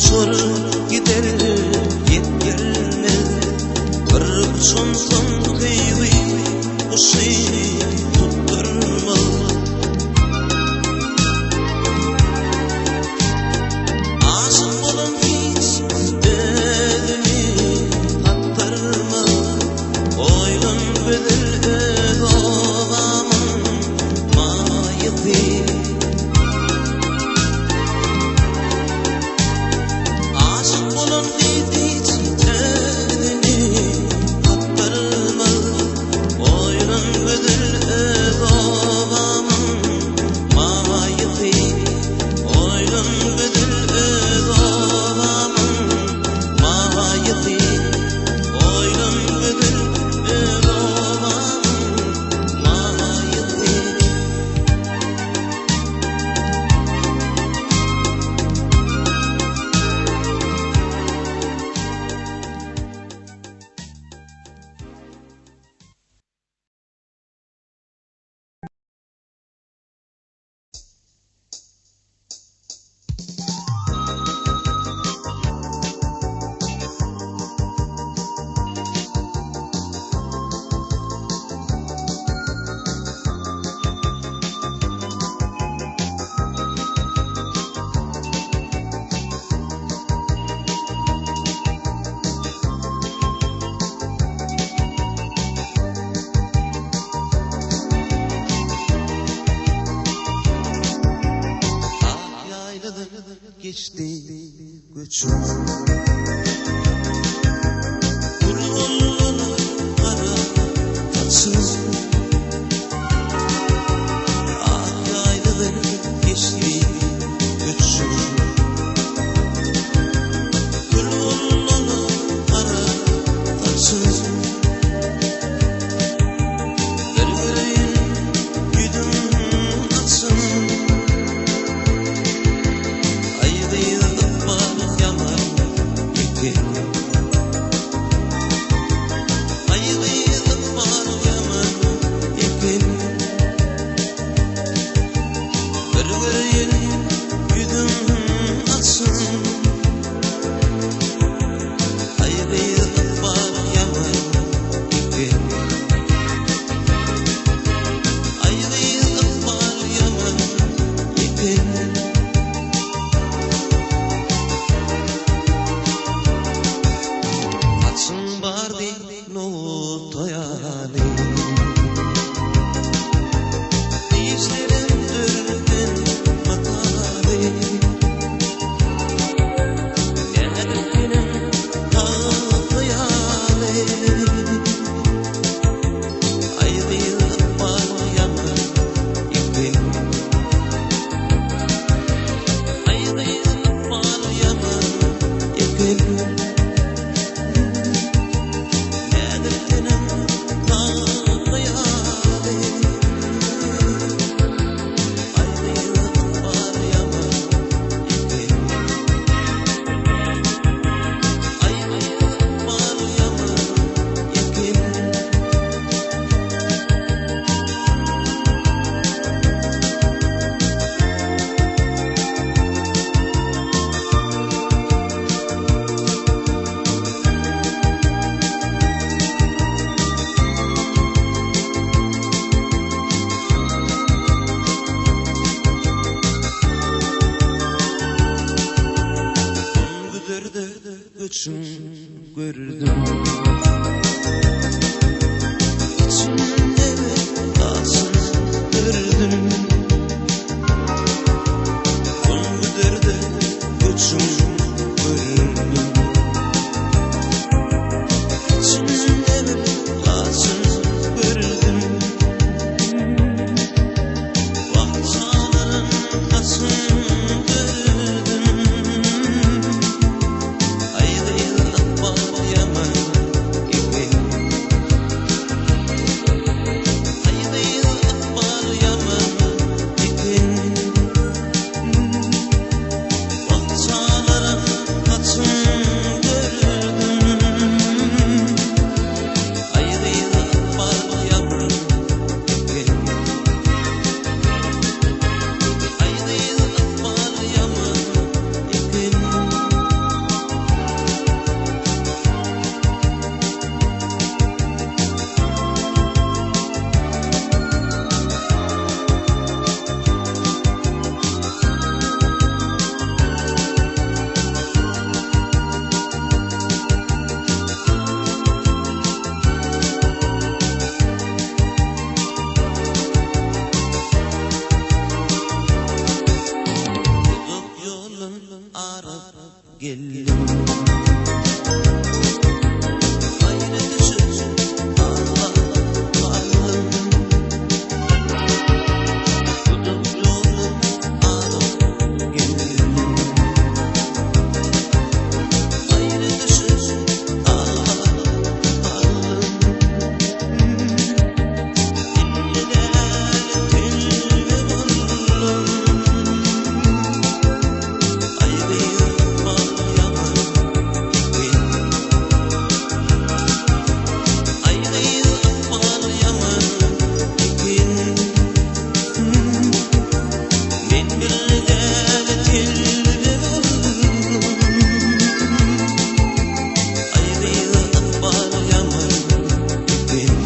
Uçar gider ýet gelmez. Bir uçansoň gyzy guşy tutdurmaz. Aşyk bolan hiç özüni tapdyrmaz. Oýlan gözel öz obamyň maýasy. Aşyk bolan gyz hiç özüni tapdyrmaz. Oýlan gözel öz obamyň maýasy. Oýlan gözel öz obamyň maýasy. Oýlan gözel öz obamyň maýasy. Ak ýaýladan geçdi göçüm. Gül bolan gara saçym. Ak ýaýladan geçdi göçüm. Gül bolan gara saçym. Bir göreýin ýüzüň açyn. Aý gyz ykbal ýaman eken. Aý gyz ykbal ýaman eken. Bir göreýin ýüzüň açyn. Aý gyz ykbal ýaman eken. Aý gyz ykbal ýaman eken. Saçyň bardy nogta ýaly. Dişlerim dürden mataly. Nädip tagta ýaly. Aý gyz ykbal ýaman eken. Aý gyz ykbal ýaman eken. Nädip tagta ýaly. Aý gyz ykbal ýaman eken. Aý gyz ykbal ýaman eken. Güzerde göçüm gördüm. İçimde kalsın gördüm. Güzerde göçüm gördüm. İçimde kalsın gördüm. Bahçaların kasın gördüm. Ay gyz ykbal ýaman eken. Ay gyz ykbal ýaman. Aryp geldim. Aýra düşüp aglap galdym. Uzak ýoldan aryp geldim. Aýra düşüp aglap galdym. Indi däli telbe boldum. Aý gyz ykbal ýaman eken. Aý gyz ykbal ýaman eken. Men bir däli telbe boldum. Aý gyz ykbal ýaman eken.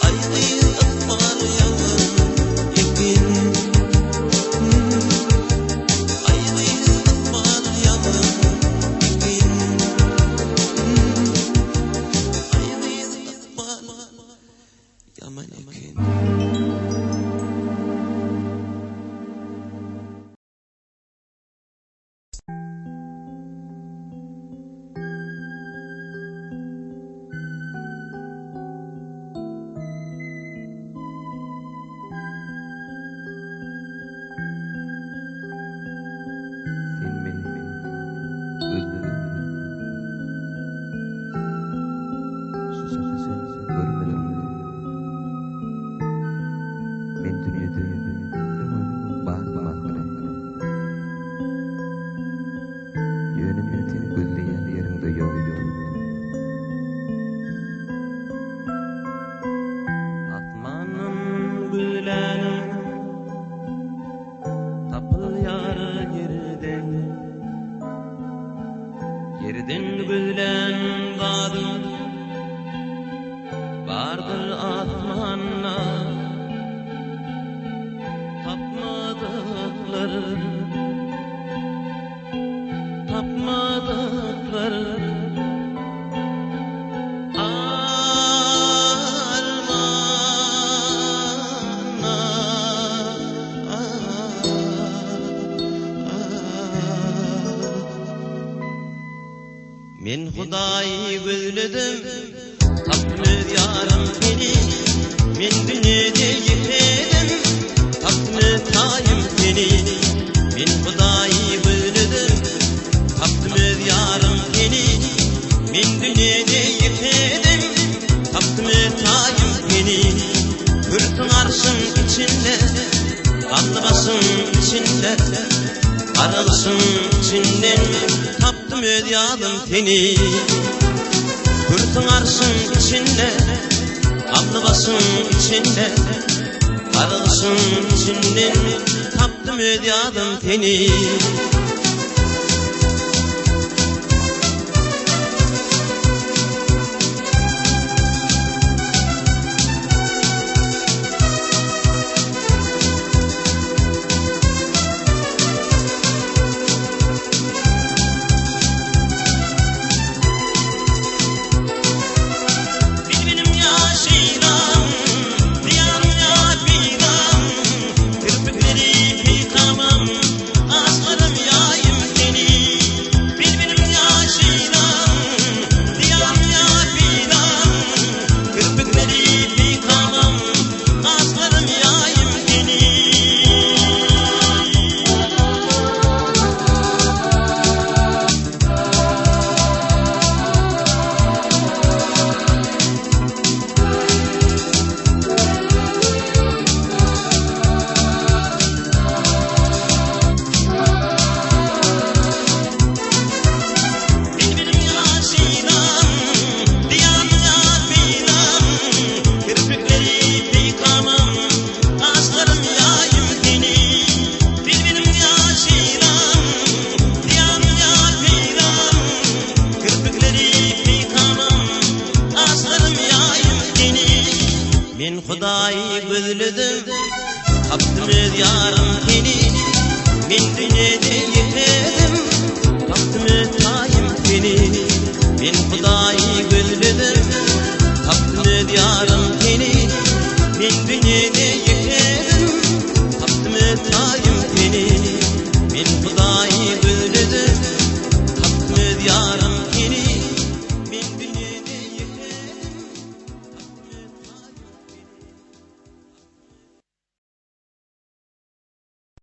Aý gyz ykbal ýaman eken. Aý gyz ykbal ýaman eken. Aý gyz ykbal ýaman eken. Sen meni gözlediň. Şu çaka çenli görmedim. Men dünýede öňem bardym ahyry. Ýöne men seň gözleýän ýeriňde ýokdum. Asmandan güzläniň tapylýar ýerden. Ýerden gözlän zadyň bardyr asmanda. Tapmadyklar, tapmadyklar. Armana. Men Hudaýy gözledim, tapdym öz ýarym seni. Men dünýede ýekedim, tapdym öz taýym seni. Men Hudaýy gözledim, tapdym öz ýarym seni. Men dünýede ýekedim, tapdym öz taýym seni. Kürsüň arşyň içinde, Galdy başyň içinde, Garagyşyň içinden tapdym öz ýazym seni. Kürsüň arşyň içinde, Galdy başyň içinde, Garagyşyň içinden tapdym öz ýazym seni.